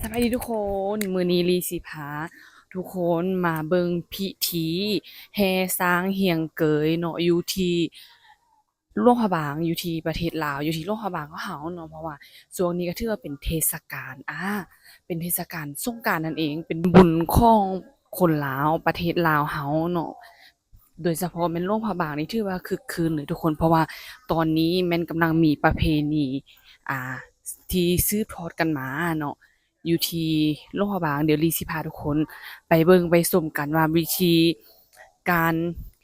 ສະບາຍດີທຸກຄົນ, ມື້ນີ້ລີຊິພາທຸກຄົນມາເບິ່ງພິທີແຫ່ຊ້າງຮຽງເກີຍເນາະ ຢູ່ທີ່ຫຼວງພະບາງ, ຢູ່ທີ່ປະເທດລາວ, ຢູ່ທີ່ຫຼວງພະບາງຂອງເຮົາເນາະ, ເພາະວ່າຊ່ວງນີ້ກໍຖືວ່າເປັນເທດສະການ, ອາ, ເປັນເທດສະການສົງການນັ້ນເອງ, ເປັນບຸນຂອງຄົນລາວ, ປະເທດລາວເຮົາເນາະ. ໂດຍສະເພາະແມ່ນຫຼວງພະບາງນີ້ຖືວ່າຄຶກຄື້ນເລີຍທຸກຄົນ, ເພາະວ່າຕອນນີ້ແມ່ນກຳລັງມີປະເພນີ ອ່າ ທີ່ສືບທອດກັນມາເນາະ ຢູ່ທີ່ຫຼວງພະບາງ. ດຽວລີຊິພາທຸກຄົນໄປເບິ່ງໄປຊົມກັນວ່າວິທີການ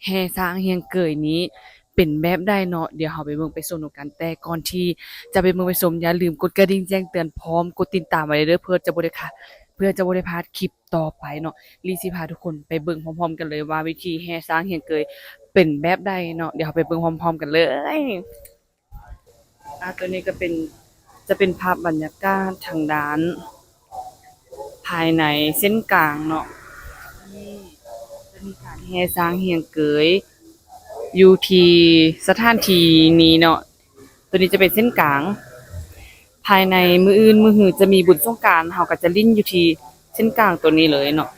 ແຫ່ຊ້າງຮຽງເກີຍນີ້ເປັນແບບໃດເນາະ. ດຽວເຮົາໄປເບິ່ງໄປຊົມນຳກັນ, ແຕ່ກ່ອນທີ່ຈະໄປເບິ່ງໄປຊົມ ຢ່າລືມກົດກະດິ່ງແຈ້ງເຕືອນ ພ້ອມກົດຕິດຕາມໄວ້ເດີ້ ເພື່ອຈະບໍ່ໄດ້ຂາດ ເພື່ອຈະບໍ່ໄດ້ພາດຄລິບ ຕໍ່ໄປເນາະ. ລີຊິພາທຸກຄົນໄປເບິ່ງພ້ອມໆກັນເລີຍວ່າວິທີແຫ່ຊ້າງຮຽງເກີຍເປັນແບບໃດເນາະ. ດຽວເຮົາໄປເບິ່ງພ້ອມໆກັນເລີຍ. ອາ ຕົວນີ້ກໍເປັນ ຈະເປັນພາບບັນຍາກາດທາງດ້ານພາຍໃນເສັ້ນກາງເນາະ. ນີ້ຈະມີການແຫ່ຊ້າງຮຽງເກີຍຢູ່ທີ່ສະຖານທີ່ນີ້ເນາະ. ຕົວນີ້ຈະເປັນເສັ້ນກາງ. ພາຍໃນມື້ອື່ນ ມື້ຮືຈະມີບຸນສົງການ ເຮົາກໍຈະຫຼິ້ນຢູ່ທີ່ເສັ້ນກາງຕົວນີ້ເລີຍເນາະ.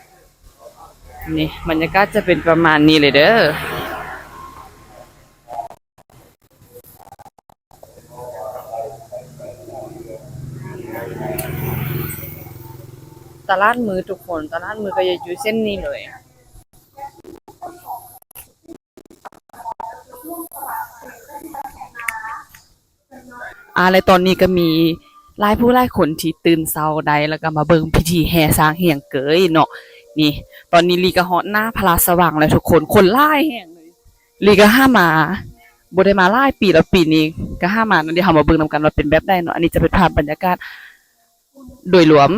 ນີ້ບັນຍາກາດຈະເປັນປະມານນີ້ເລີຍເດີ້. ຕະຫຼາດມືດທຸກຄົນ, ຕະຫຼາດມືດກໍຈະຢູ່ເສັ້ນນີ້ເລີຍ. ອາ ແລະ ຕອນນີ້ກໍມີຫຼາຍຜູ້ຫຼາຍຄົນທີ່ຕື່ນເຊົ້າໄດ້ ແລ້ວກໍມາເບິ່ງພິທີແຫ່ຊ້າງຮຽງເກີຍເນາະ. ນີ້ ຕອນນີ້ລີກໍຮອດໜ້າພະລາຊະວັງແລ້ວທຸກຄົນ, ຄົນຫຼາຍແຮງເລີຍ. ລີກໍຫາມາ ບໍ່ໄດ້ມາຫຼາຍປີແລ້ວ, ປີນີ້ກໍຫາມາເນາະ. ດຽວເຮົາມາເບິ່ງນຳກັນວ່າເປັນແບບໃດເນາະ. ອັນນີ້ຈະເປັນພາບບັນຍາກາດ ໂດຍລວມ.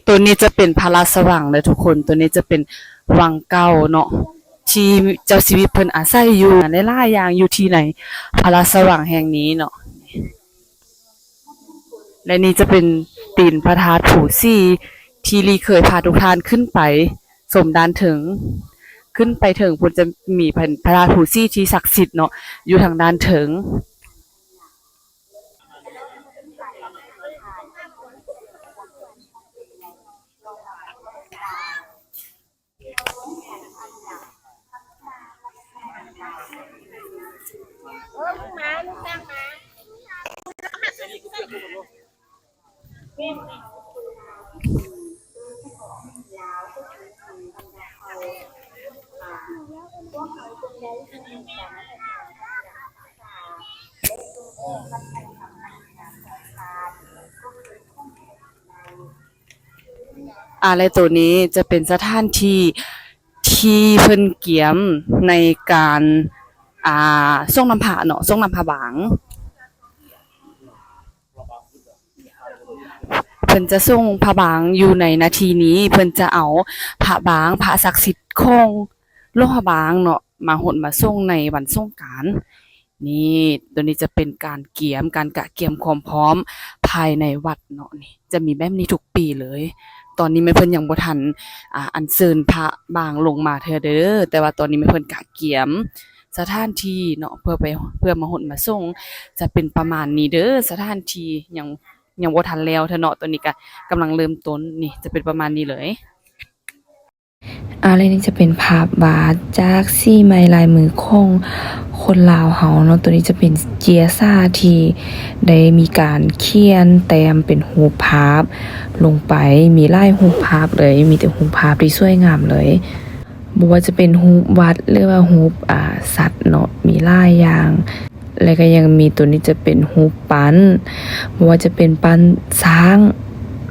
ໂຕນີ້ຈະເປັນພະລາຊະວັງເດີທຸກຄົນ, ໂຕນີ້ຈະເປັນວັງເກົ່າເນາະ ທີ່ເຈົ້າຊີວິດເພິ່ນອາໄສຢູ່. ຫຼາຍໆຢ່າງຢູ່ທີ່ໃນພະລາຊະວັງແຫ່ງນີ້ເນາະ. ແລະ ນີ້ຈະເປັນຕີນພະທາດພູສີ ທີ່ລີເຄີຍພາທຸກທ່ານຂຶ້ນໄປຊົມດ້ານເທິງ. ຂຶ້ນໄປເທິງພຸ້ນຈະມີ ເປັນພະທາດພູສີທີ່ສັກສິດເນາະ ຢູ່ທາງດ້ານເທິງ. ອາ ແລະ ໂຕນີ້ຈະເປັນສະຖານທີ່ ທີ່ເພິ່ນກຽມໃນການ ອ່າ ສົ່ງນ້ຳພະເນາະ, ສົ່ງນ້ຳພະບາງ. ເພິ່ນຈະສົ່ງພະບາງຢູ່ໃນນາທີນີ້, ເພິ່ນຈະເອົາພະບາງ ພະສັກສິດຂອງຫຼວງພະບາງເນາະ ມາຫົດມາສົ່ງໃນວັນສົງການ. ນີ້ ໂຕນີ້ຈະເປັນການກຽມ ການກະກຽມຄວາມພ້ອມພາຍໃນວັດເນາະ. ນີ້ຈະມີແບບນີ້ທຸກປີເລີຍ. ຕອນນີ້ແມ່ນເພິ່ນຍັງບໍ່ທັນ ອ່າ ອັນເຊີນພະບາງລົງມາເທື່ອເດີ, ແຕ່ວ່າຕອນນີ້ແມ່ນເພິ່ນກະກຽມສະຖານທີ່ເນາະ ເພື່ອໄປ ເພື່ອມາຫົດມາສົງ. ຈະເປັນປະມານນີ້ເດີ, ສະຖານທີ່ຍັງ ຍັງບໍ່ທັນແລ້ວເທື່ອເນາະ, ຕອນນີ້ກະກຳລັງເລີ່ມຕົ້ນ. ນີ້ຈະເປັນປະມານນີ້ເລີຍ. ອາ ແລະ ນີ້ຈະເປັນພາບວາດຈາກສີໄມ້ລາຍມືຂອງຄົນລາວເຮົາເນາະ. ໂຕນີ້ຈະເປັນເຈຍສາທີ່ໄດ້ມີການຂຽນແຕ້ມເປັນຮູບພາບລົງໄປ, ມີຫຼາຍຮູບພາບເລີຍ, ມີແຕ່ຮູບພາບທີ່ສວຍງາມເລີຍ. ບໍ່ວ່າຈະເປັນຮູບວັດ ຫຼືວ່າຮູບ ອາ ສັດເນາະ, ມີຫຼາຍຢ່າງ. ແລະ ກໍຍັງມີໂຕນີ້ຈະເປັນຮູບປັ້ນ, ບໍ່ວ່າຈະເປັນປັ້ນຊ້າງ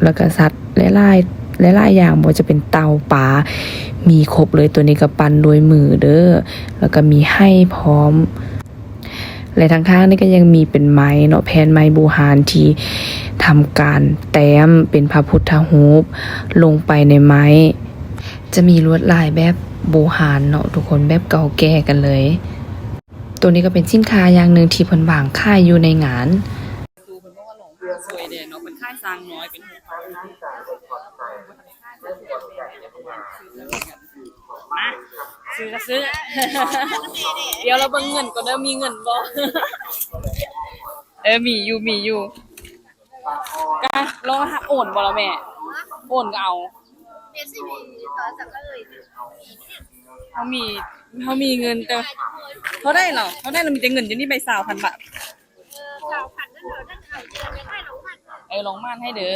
ແລ້ວກໍສັດຫຼາຍໆ ຫຼາຍໆຢ່າງ, ບໍ່ວ່າຈະເປັນເຕົ່າ, ປາ, ມີຄົບເລີຍ. ໂຕນີ້ກໍປັ້ນດ້ວຍມືເດີ, ແລ້ວກໍມີໄຫພ້ອມ. ແລະ ທາງຂ້າງນີ້ກໍຍັງມີເປັນໄມ້ເນາະ, ແຜ່ນໄມ້ບູຮານທີ່ທຳການແຕ້ມເປັນພະພຸດທະຮູບລົງໄປໃນໄມ້. ຈະມີລວດລາຍແບບບູຮານເນາະທຸກຄົນ, ແບບເກົ່າແກ່ກັນເລີຍ. ໂຕນີ້ກໍເປັນສິນຄ້າຢ່າງໜຶ່ງທີ່ເພິ່ນວາງຂາຍຢູ່ໃນງານ. ເພິ່ນບອກວ່າລອງມາຊ່ວຍແດ່ເນາະ ເພິ່ນຂາຍຊ້າງນ້ອຍເປັນຫົກພັນ. ມາ ຊື້ກໍຊື້. ດຽວລາວເບິ່ງເງິນກ່ອນເດີ ມີເງິນບໍ່? ເອີ ມີຢູ່ ມີຢູ່. ກະລອງໂອນບໍ່ລະແມ່? ໂອນກໍເອົາ. ເຮົາມີ ເຮົາມີເງິນແຕ່ ເທົ່າໃດລະ ເທົ່າໃດລະ ມີແຕ່ເງິນຢູ່ນີ້ໃບຊາວພັນບາດ. ເອີ ລອງໝານໃຫ້ເດີ.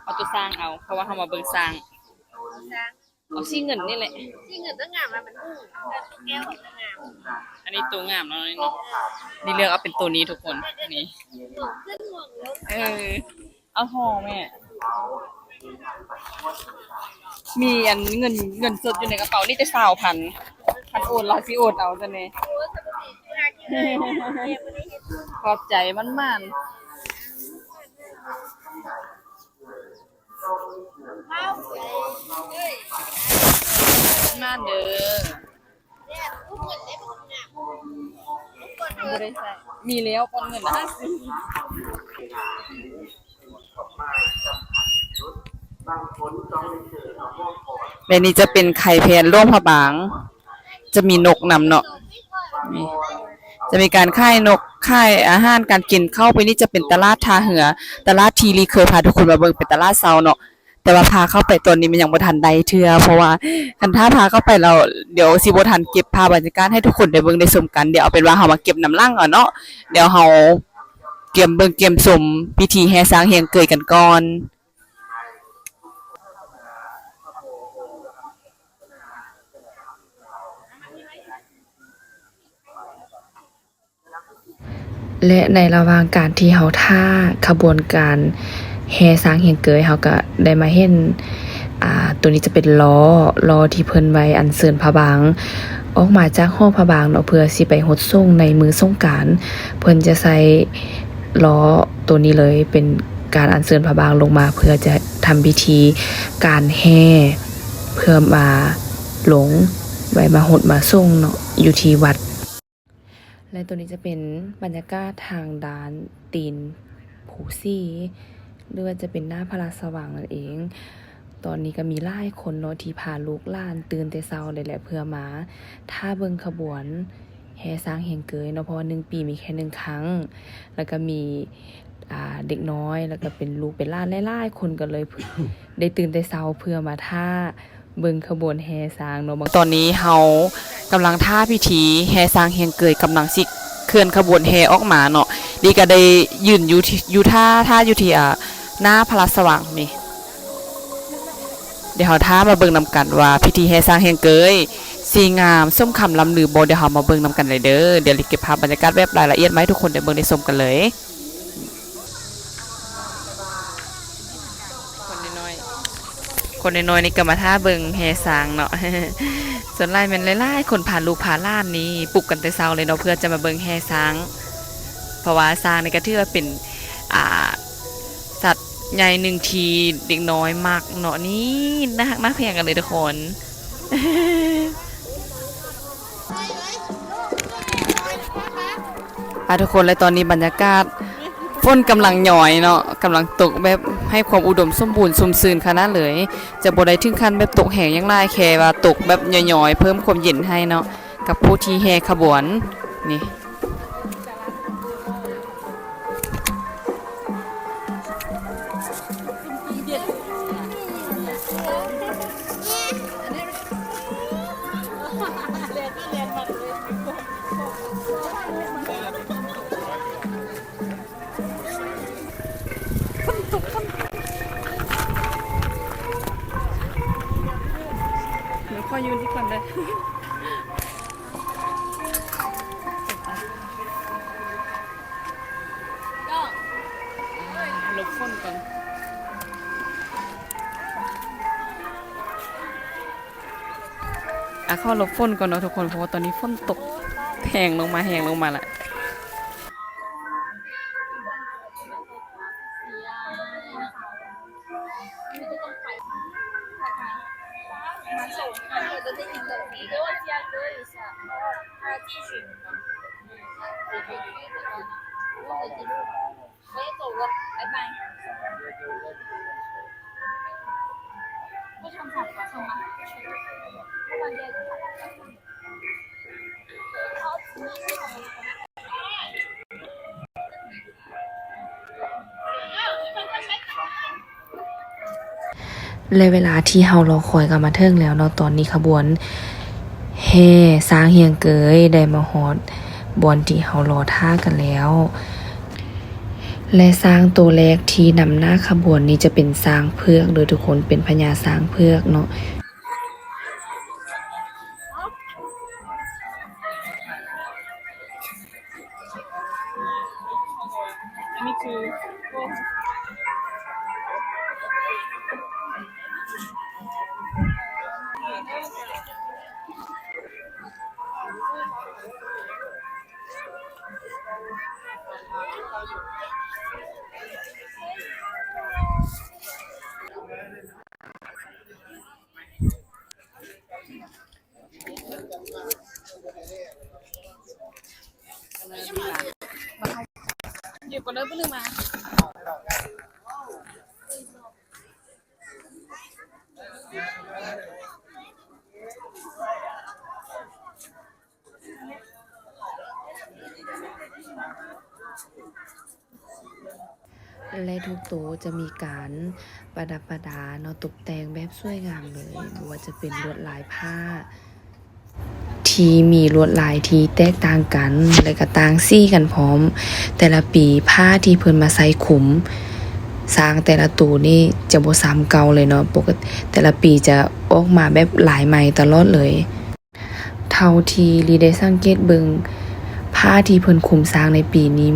ເອົາໂຕຊ້າງເອົາ ເພາະວ່າເຮົາມາເບິ່ງຊ້າງ. ເອົາສີເງິນນີ້ແຫຼະ. ສີເງິນກໍງາມ ມັນຫູແກ້ວກໍງາມ. ອັນນີ້ໂຕງາມເນາະ ນີ້ເນາະ. ນີ້ເລືອກເອົາເປັນໂຕນີ້ທຸກຄົນ ນີ້. ເອີ ເອົາທໍ່ແມ່. ມີອັນເງິນ ເງິນສົດຢູ່ໃນກະເປົານີ້ແຕ່ຊາວພັນ. ຄັນໂອນລາວຊິໂອນເອົາຊັ້ນເດ. ຂອບໃຈ ໝານໆ. ມາເດີ. ບໍ່ໄດ້ໃຊ້ ມີແລ້ວ ປ່ອນເງິນຫ້າສິບ. ແລະນີ້ຈະເປັນໄຂ່ແຜ່ນຫຼວງພະບາງ. ຈະມີນົກນຳເນາະ ນີ້ ຈະມີການຂາຍນົກ ຂາຍອາຫານການກິນ. ເຂົ້າໄປນີ້ຈະເປັນຕະຫຼາດທ່າເຮືອ ຕະຫຼາດທີ່ລີເຄີຍພາທຸກຄົນມາເບິ່ງ ເປັນຕະຫຼາດເຊົ້າເນາະ. ແຕ່ວ່າພາເຂົ້າໄປຕອນນີ້ມັນຍັງບໍ່ທັນໄດ້ເທື່ອ ເພາະວ່າຄັນຖ້າພາເຂົ້າໄປແລ້ວ ດຽວຊິບໍ່ທັນເກັບພາບບັນຍາກາດໃຫ້ທຸກຄົນໄດ້ເບິ່ງໄດ້ຊົມກັນ. ດຽວເອົາເປັນວ່າເຮົາມາເກັບນຳຫຼັງເອົາເນາະ. ດຽວເຮົາກຽມເບິ່ງກຽມຊົມພິທີແຫ່ຊ້າງແຫ່ງເກີຍກັນກ່ອນ. ແລະໃນລະຫວ່າງການທີ່ເຮົາຖ້າຂະບວນການແຫ່ຊ້າງແຫ່ງເກີຍ ເຮົາກະໄດ້ມາເຫັນ ອ່າ ໂຕນີ້ຈະເປັນລໍ້ ລໍ້ທີ່ເພິ່ນໄວ້ອັນເຊີນພະບາງອອກມາຈາກຫໍພະບາງເນາະ ເພື່ອຊິໄປຫົດສົງໃນມື້ສົງການ. ເພິ່ນຈະໃຊ້ລໍ້ໂຕນີ້ເລີຍ ເປັນການອັນເຊີນພະບາງລົງມາ ເພື່ອຈະທຳພິທີການແຫ່ ເພື່ອມາລົງໄວ້ມາຫົດມາສົງເນາະ ຢູ່ທີ່ວັດ. ແລະໂຕນີ້ຈະເປັນບັນຍາກາດທາງດ້ານຕີນພູສີ ຫຼືວ່າຈະເປັນໜ້າພະລາຊະວັງນັ້ນເອງ. ຕອນນີ້ກໍມີຫຼາຍຄົນເນາະ ທີ່ພາລູກຫຼານຕື່ນແຕ່ເຊົ້າເລີຍແຫຼະ ເພື່ອມາຖ້າເບິ່ງຂະບວນແຫ່ຊ້າງແຫ່ງເກີຍເນາະ ເພາະວ່າໜຶ່ງປີມີແຄ່ໜຶ່ງຄັ້ງ. ແລ້ວກໍມີ ອ່າ ເດັກນ້ອຍ ແລ້ວກໍເປັນລູກເປັນຫຼານຫຼາຍໆຄົນ ກໍເລີຍໄດ້ຕື່ນແຕ່ເຊົ້າເພື່ອມາຖ້າ ເບິ່ງຂະບວນແຫ່ຊ້າງເນາະ. ຕອນນີ້ເຮົາກຳລັງຖ້າພິທີແຫ່ຊ້າງແຫ່ງເກີຍ ກຳລັງຊິເຄື່ອນຂະບວນແຫ່ອອກມາເນາະ. ດີກໍໄດ້ຢືນຢູ່ທີ່ ຢູ່ຖ້າ ຖ້າຢູ່ທີ່ ອ່າ ໜ້າພະລາຊະວັງນີ້. ດຽວເຮົາຖ້າມາເບິ່ງນຳກັນວ່າພິທີແຫ່ຊ້າງແຫ່ງເກີຍຊິງາມສົມຄຳລ່ຳລືບໍ່. ດຽວເຮົາມາເບິ່ງນຳກັນເລີຍເດີ. ດຽວລີເກັບພາບບັນຍາກາດແບບລາຍລະອຽດມາໃຫ້ທຸກຄົນໄດ້ເບິ່ງໄດ້ຊົມກັນເລີຍ. ຄົນນ້ອຍໆ ຄົນນ້ອຍໆນີ້ກໍມາຖ້າເບິ່ງແຫ່ຊ້າງເນາະ. ສ່ວນຫຼາຍແມ່ນຫຼາຍໆຄົນພາລູກພາຫຼານນີ້ປຸກກັນແຕ່ເຊົ້າເລີຍເນາະ ເພື່ອຈະມາເບິ່ງແຫ່ຊ້າງ. ເພາະວ່າຊ້າງນີ້ກໍຖືວ່າເປັນ ອ່າ ສັດໃຫຍ່ໜຶ່ງທີ່ເດັກນ້ອຍມັກເນາະ. ນີ້ໜ້າຮັກໜ້າແພງກັນເລີຍທຸກຄົນ. ອ່າ ທຸກຄົນ ແລະຕອນນີ້ບັນຍາກາດຝົນກຳລັງຍ້ອຍເນາະ ກຳລັງຕົກແບບໃຫ້ຄວາມອຸດົມສົມບູນຊຸ່ມຊື່ນຂະໜາດເລີຍ. ຈະບໍ່ໄດ້ເຖິງຂັ້ນແບບຕົກແຮງຫຍັງຫຼາຍ ແຄ່ວ່າຕົກແບບຍ້ອຍໆ ເພີ່ມຄວາມເຢັນໃຫ້ເນາະ ກັບຜູ້ທີ່ແຫ່ຂະບວນນີ້. ດຽວຂໍຢູ່ນີ້ກ່ອນເດີ. ຫຼົບຝົນກ່ອນ ອ່າ ຂໍຫຼົບຝົນກ່ອນເນາະທຸກຄົນ ເພາະວ່າຕອນນີ້ຝົນຕົກແຮງລົງມາ ແຮງລົງມາລະ.我也走了，拜拜。 ແລະ ເວລາທີ່ເຮົາລໍຄອຍກໍມາເຖິງແລ້ວເນາະ. ຕອນນີ້ຂະບວນແຫ່ຊ້າງຮຽງເກີຍໄດ້ມາຮອດບ່ອນທີ່ເຮົາລໍຖ້າກັນແລ້ວ ແລະ ຊ້າງໂຕແລກທີ່ນຳໜ້າຂະບວນນີ້ຈະເປັນຊ້າງເຜືອກເດີທຸກຄົນ, ເປັນພະຍາຊ້າງເຜືອກເນາະ. ແລະ ທຸກໂຕຈະມີການປະດັບປະດາເນາະ, ຕົກແຕ່ງແບບສວຍງາມເລີຍ, ບໍ່ວ່າຈະເປັນລວດລາຍຜ້າທີ່ມີລວດລາຍທີ່ແຕກຕ່າງກັນ ແລະ ກະຕ່າງສີກັນພ້ອມ. ແຕ່ລະປີຜ້າທີ່ເພິ່ນມາໃສ່ຄຸມຊ້າງແຕ່ລະໂຕນີ້ຈະບໍ່ຊ້ຳເກົ່າເລີຍເນາະ, ປົກກະຕິແຕ່ລະປີຈະອອກມາແບບລາຍໃໝ່ຕະຫຼອດເລີຍ. ເທົ່າທີ່ລີໄດ້ສັງເກດເບິ່ງ ຜ້າທີ່ເພິ່ນຄຸມຊ້າງໃນປີນີ້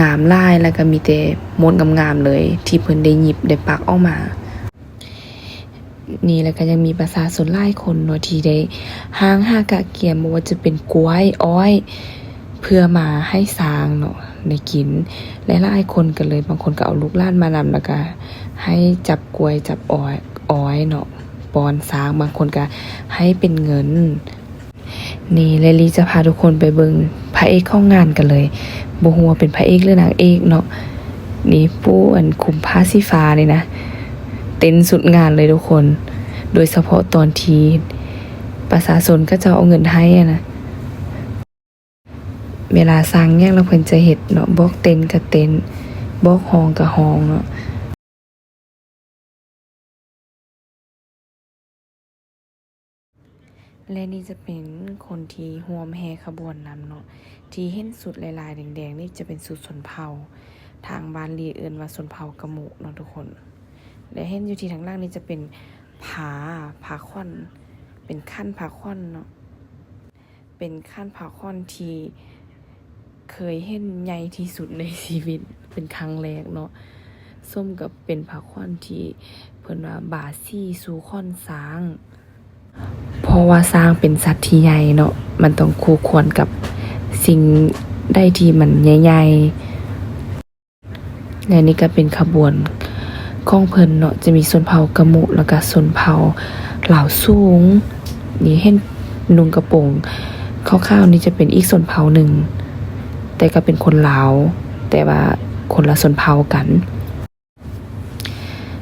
ງາມຫຼາຍ ແລ້ວກໍມີແຕ່ມົດງາມໆເລີຍ ທີ່ເພິ່ນໄດ້ຫຍິບໄດ້ປັກອອກມາ. ນີ້ ແລ້ວກໍຍັງມີປະຊາຊົນຫຼາຍຄົນເນາະ ທີ່ໄດ້ຮ່າງຫາກະກຽມ ບໍ່ວ່າຈະເປັນກ້ວຍ ອ້ອຍ ເພື່ອມາໃຫ້ຊ້າງເນາະໄດ້ກິນ. ຫຼາຍໆຄົນກໍເລີຍ ບາງຄົນກໍເອົາລູກຫຼານມານຳ ແລ້ວກໍໃຫ້ຈັບກ້ວຍ ຈັບອ້ອຍ ອ້ອຍເນາະ ປ້ອນຊ້າງ, ບາງຄົນກໍໃຫ້ເປັນເງິນ. ນີ້ ແລະ ລີຈະພາທຸກຄົນໄປເບິ່ງພະເອກຂອງງານກັນເລີຍ. ບໍ່ຮູ້ວ່າເປັນພະເອກ ຫຼື ນາງເອກເນາະ. ນີ້ ຜູ້ອັນຄຸມຜ້າສີຟ້ານີ້ນະ ເຕັ້ນສຸດງານເລີຍທຸກຄົນ, ໂດຍສະເພາະຕອນທີ່ປະຊາຊົນເຂົາເຈົ້າເອົາເງິນໃຫ້ຫັ້ນນະ. ເວລາສ້າງຫຍັງແລ້ວເພິ່ນຈະເຮັດເນາະ, ບອກເຕັ້ນກໍເຕັ້ນ, ບອກຮ້ອງກໍຮ້ອງເນາະ. ແລະ ນີ້ຈະເປັນຄົນທີ່ຮ່ວມແຫ່ຂະບວນນຳເນາະ, ທີ່ເຫັນຊຸດລາຍໆແດງໆນີ້ຈະເປັນຊຸດຊົນເຜົ່າ, ທາງບ້ານລີເອີ້ນວ່າຊົນເຜົ່າກະໂມະເນາະທຸກຄົນ. ແລະ ເຫັນຢູ່ທີ່ທາງຫຼັງນີ້ຈະເປັນຜ້າ ຜ້າຂວັນ, ເປັນຂັນຜ້າຂວັນເນາະ. ເປັນຂັນຜ້າຂວັນທີ່ເຄີຍເຫັນໃຫຍ່ທີ່ສຸດໃນຊີວິດເປັນຄັ້ງແລກເນາະ, ສົມກັບເປັນຜ້າຂວັນທີ່ເພິ່ນວ່າບາສີສູ່ຂອນຊ້າງ, ເພາະວ່າຊ້າງເປັນສັດທີ່ໃຫຍ່ເນາະ, ມັນຕ້ອງຄູ່ຄວນກັບສິ່ງໃດທີ່ມັນໃຫຍ່ໆ. ແລະ ນີ້ກໍເປັນຂະບວນຂອງເພິ່ນເນາະ, ຈະມີຊົນເຜົ່າກະໂມະ ແລ້ວກະຊົນເຜົ່າລາວສູງ. ນີ້ເຫັນນຸ່ງກະໂປງຂາວໆນີ້ຈະເປັນອີກຊົນເຜົ່າໜຶ່ງ, ແຕ່ກໍເປັນຄົນລາວ, ແຕ່ວ່າຄົນລະຊົນເຜົ່າກັນ.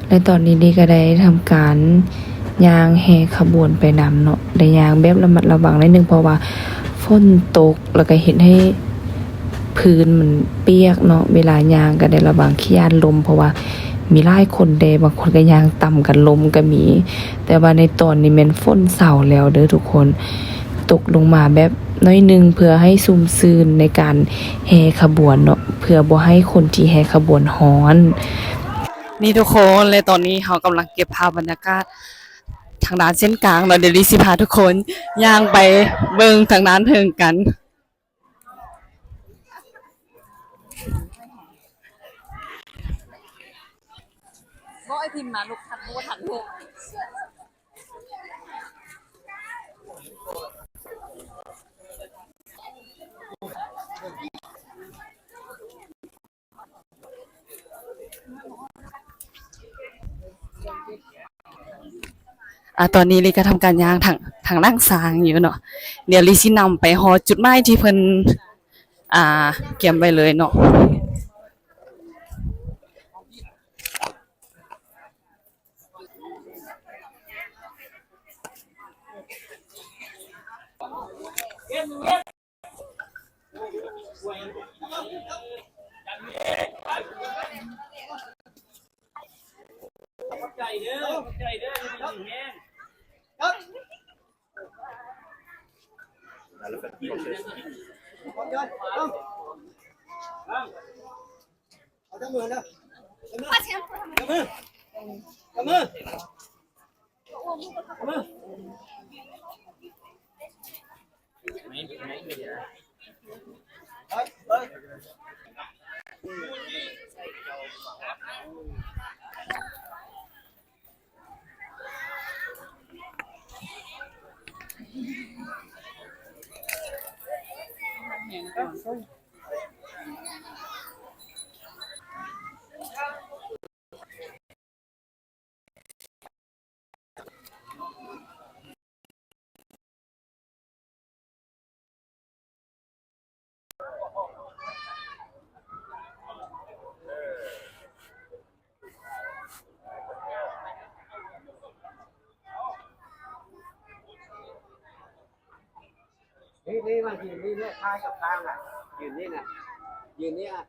ແລະ ຕອນນີ້ນີ້ກໍໄດ້ທຳການ ຍ່າງແຫ່ຂະບວນໄປນຳເນາະ, ໄດ້ຍ່າງແບບລະມັດລະວັງໜ້ອຍໜຶ່ງ ເພາະວ່າຝົນຕົກ ແລ້ວກໍເຮັດໃຫ້ພື້ນມັນປຽກເນາະ, ເວລາຍ່າງກໍໄດ້ລະວັງ ຢ້ານລົມ ເພາະວ່າມີຫຼາຍຄົນແດ່, ບາງຄົນກໍຍ່າງຕຳກັນ ລົມກໍມີ. ແຕ່ວ່າໃນຕອນນີ້ແມ່ນຝົນເຊົາແລ້ວເດີທຸກຄົນ, ຕົກລົງມາແບບໜ້ອຍໜຶ່ງ ເພື່ອໃຫ້ຊຸ່ມຊື່ນໃນການແຫ່ຂະບວນເນາະ, ເພື່ອບໍ່ໃຫ້ຄົນທີ່ແຫ່ຂະບວນຮ້ອນ. ນີ້ທຸກຄົນ ແລະ ຕອນນີ້ເຮົາກຳລັງເກັບພາບບັນຍາກາດທາງດ້ານເສັ້ນກາງເນາະ, ດຽວລີຊິພາທຸກຄົນຍ່າງໄປເບິ່ງທາງດ້ານເທິງກັນ. ບໍ່ ໄອ້ພິມມາລູກ ທັນບໍ່ທັນລູກ. ອາ ຕອນນີ້ລີກະທຳການຍ່າງທາງ ທາງຫຼັງຊ້າງຢູ່ເນາະ. ດຽວລີຊິນຳໄປຮອດຈຸດໝາຍທີ່ເພິ່ນ ອາ ກຽມໄວ້ເລີຍເນາະ. ນີ້ ນີ້ ມາຢືນນີ້ແຫຼະ ຖ່າຍກັບຊ້າງນະ ຢືນນີ້ນະ ຢືນນີ້ອະ.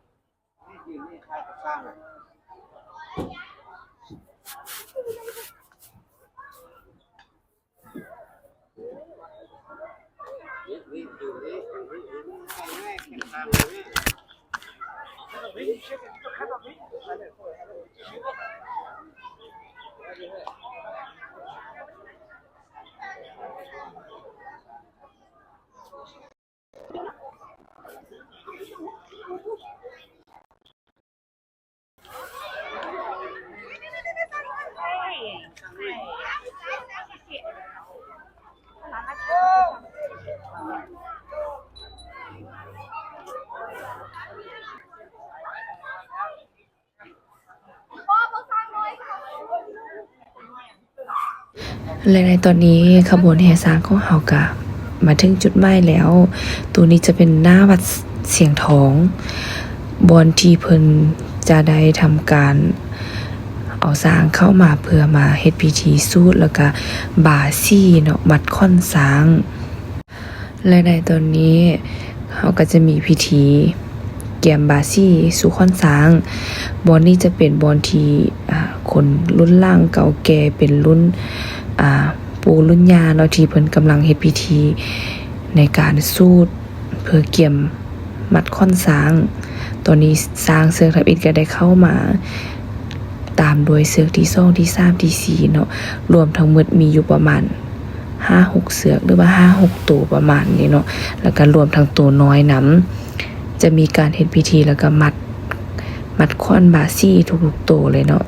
ແລະ ໃນຕອນນີ້ຂະບວນແຫ່ຊ້າງຂອງເຮົາກະມາເຖິງຈຸດໝາຍແລ້ວ. ໂຕນີ້ຈະເປັນໜ້າວັດຊຽງທອງ ບ່ອນທີ່ເພິ່ນຈະໄດ້ທຳການເອົາຊ້າງເຂົ້າມາເພື່ອມາເຮັດພິທີສູດ ແລ້ວກະບາສີເນາະ ມັດຂ້ອນຊ້າງ. ແລະ ໃນຕອນນີ້ເຮົາກໍຈະມີພິທີກຽມບາສີສູ່ຂ້ອນຊ້າງ. ບ່ອນນີ້ຈະເປັນບ່ອນທີ່ ອາ ຄົນລຸ້ນຫຼັງເກົ່າແກ່ ເປັນລຸ້ນ ອາ ປູ່ລຸ້ນຍ່າເນາະ ທີ່ເພິ່ນກຳລັງເຮັດພິທີໃນການສູດເພື່ອກຽມມັດຂ້ອນຊ້າງ. ຕອນນີ້ຊ້າງເຊືອກທຳອິດກໍໄດ້ເຂົ້າມາ ຕາມດ້ວຍເຊືອກທີສອງ ທີສາມ ທີສີ່ເນາະ ລວມທັງໝົດມີຢູ່ປະມານຫ້າຫົກເຊືອກ ຫຼືວ່າຫ້າຫົກໂຕປະມານນີ້ເນາະ ແລ້ວກະລວມທັງໂຕນ້ອຍນຳ ຈະມີການເຮັດພິທີ ແລ້ວກະມັດ ມັດຂ້ອນບາສີທຸກໆໂຕເລີຍເນາະ.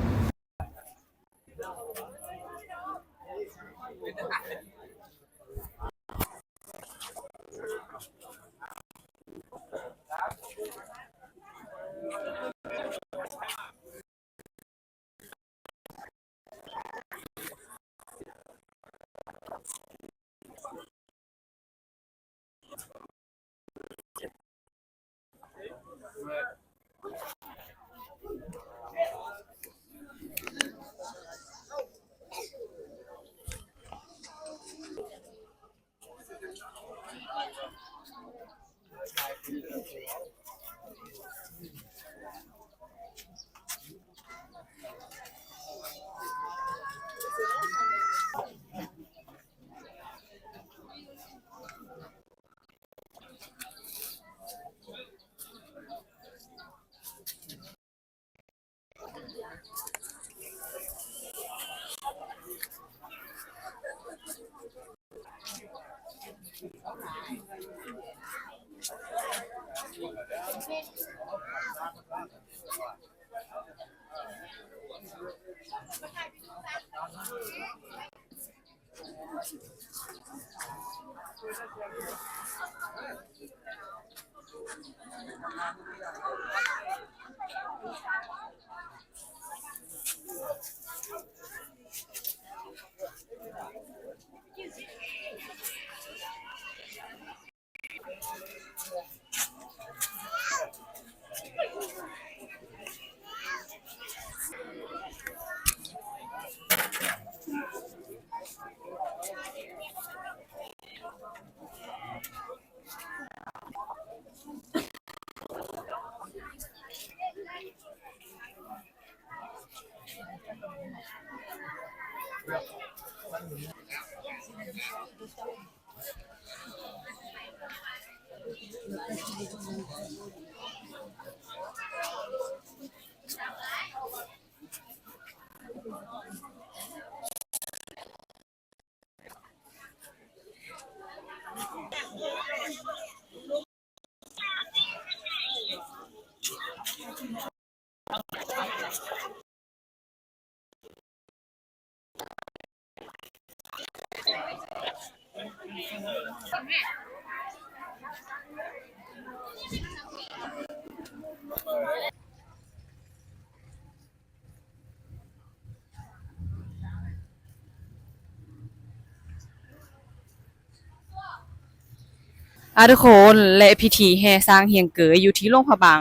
ອ່າ ທຸກຄົນ ແລະ ພິທີແຫ່ຊ້າງຮຽງເກີຍຢູ່ທີ່ຫຼວງພະບາງ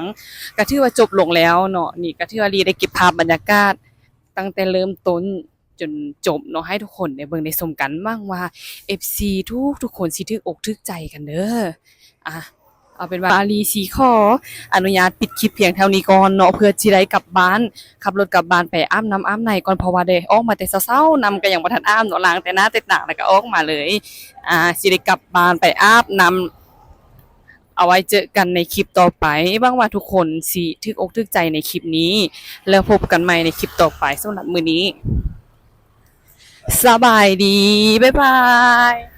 ກະຖືວ່າຈົບລົງແລ້ວເນາະ. ນີ້ກະຖືວ່າລີໄດ້ເກັບພາບບັນຍາກາດຕັ້ງແຕ່ເລີ່ມຕົ້ນຈົນຈົບເນາະ ໃຫ້ທຸກຄົນໄດ້ເບິ່ງໄດ້ຊົມກັນ. ຫວັງວ່າເອັຟຊີທຸກໆຄົນຊິຖືກອົກຖືກໃຈກັນເດີ້. ອ່າ ເອົາເປັນວ່າລີຊິຂໍອະນຸຍາດປິດຄລິບພຽງເທົ່ານີ້ກ່ອນເນາະ ເພື່ອຊິໄດ້ກັບບ້ານ ຂັບລົດກັບບ້ານໄປອາບນ້ຳອາບໃນກ່ອນ ເພາະວ່າໄດ້ອອກມາແຕ່ເຊົ້າໆ ນ້ຳກະຍັງບໍ່ທັນອາບເນາະ ລ້າງແຕ່ໜ້າແຕ່ຕາ ແລ້ວກະອອກມາເລີຍ. ອ່າ ຊິໄດ້ກັບບ້ານໄປອາບນ້ຳ. ເອົາໄວ້ເຈີກັນໃນຄລິບຕໍ່ໄປ. ຫວັງວ່າທຸກຄົນຊິຖືກອົກຖືກໃຈໃນຄລິບນີ້ ແລ້ວພົບກັນໃໝ່ໃນຄລິບຕໍ່ໄປ. ສຳລັບມື້ນີ້ ສະບາຍດີ ບາຍບາຍ.